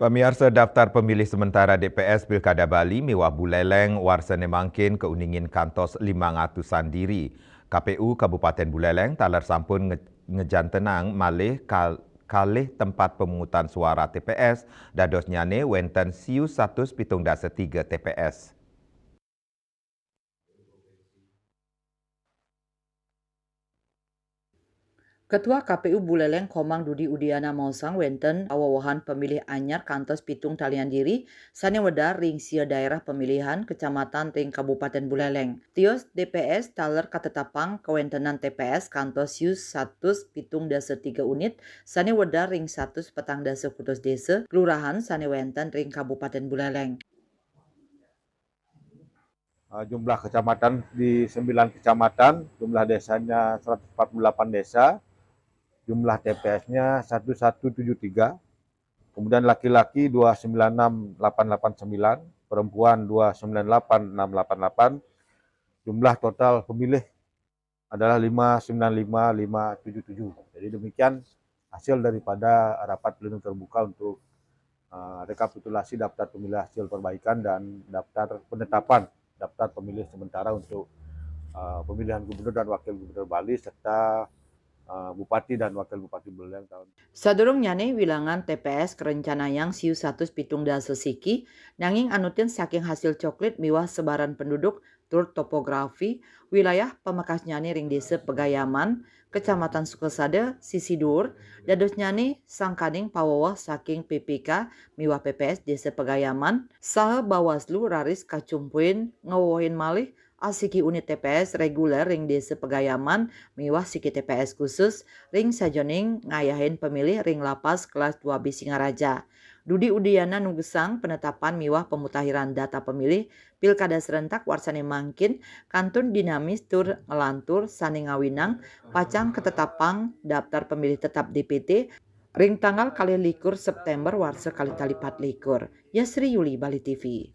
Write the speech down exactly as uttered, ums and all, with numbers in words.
Pamiarsa, daftar pemilih sementara D P S Pilkada Bali miwah Buleleng warsa ne mangkin kauningin kantos limang atusan diri. K P U Kabupaten Buleleng taler sampun nge-, ngejantenang malih kal-, kalih tempat pemungutan suara T P S, dadosnyane wenten siu satus pitung dasa tiga T P S. Ketua K P U Buleleng Komang Dudi Udiana maosang wenten awewehan pemilih anyar kantos pitung talian diri sane wedar ring sia daerah pemilihan kecamatan ring Kabupaten Buleleng. Tios D P S taler katetapang kawentenan T P S kantos siu satus pitung dasa tiga unit sane wedar ring satus petang dasa kutus desa kelurahan sane wenten ring Kabupaten Buleleng. Uh, jumlah kecamatan di sembilan kecamatan, jumlah desanya seratus empat puluh delapan desa, jumlah T P S-nya satu satu tujuh tiga, kemudian laki-laki dua sembilan enam delapan delapan sembilan, perempuan dua sembilan delapan enam delapan delapan, jumlah total pemilih adalah lima sembilan lima lima tujuh tujuh. Jadi demikian hasil daripada rapat pleno terbuka untuk, uh, rekapitulasi daftar pemilih hasil perbaikan dan daftar penetapan daftar pemilih sementara untuk, uh, pemilihan gubernur dan wakil gubernur Bali serta, uh, bupati dan wakil bupati Buleleng tahun. Sadurungnyane, wilangan T P S karencanayang siu satus pitung dasa siki, nanging anutin saking hasil coklit miwah sebaran penduduk tur topografi wilayah pamekasnyane ring Desa Pegayaman, Kecamatan Sukasada, sisi duur, dadosnyane sangkaning paweweh saking P P K miwah P P S Desa Pegayaman, saha Bawaslu raris kacumpuin ngewewehin malih asiki unit T P S reguler ring Desa Pegayaman miwah siki T P S khusus ring sajeroning ngayahin pemilih ring lapas kelas dua B Singaraja. Dudi Udiana nugesang penetapan miwah pemutahiran data pemilih Pilkada serentak warsane mangkin kantun dinamis tur ngelantur sane ngawinang pacang katetapang daftar pemilih tetap D P T ring tanggal kalih likur September warsa kalih tali pat likur. Yasri Yuli, Bali T V.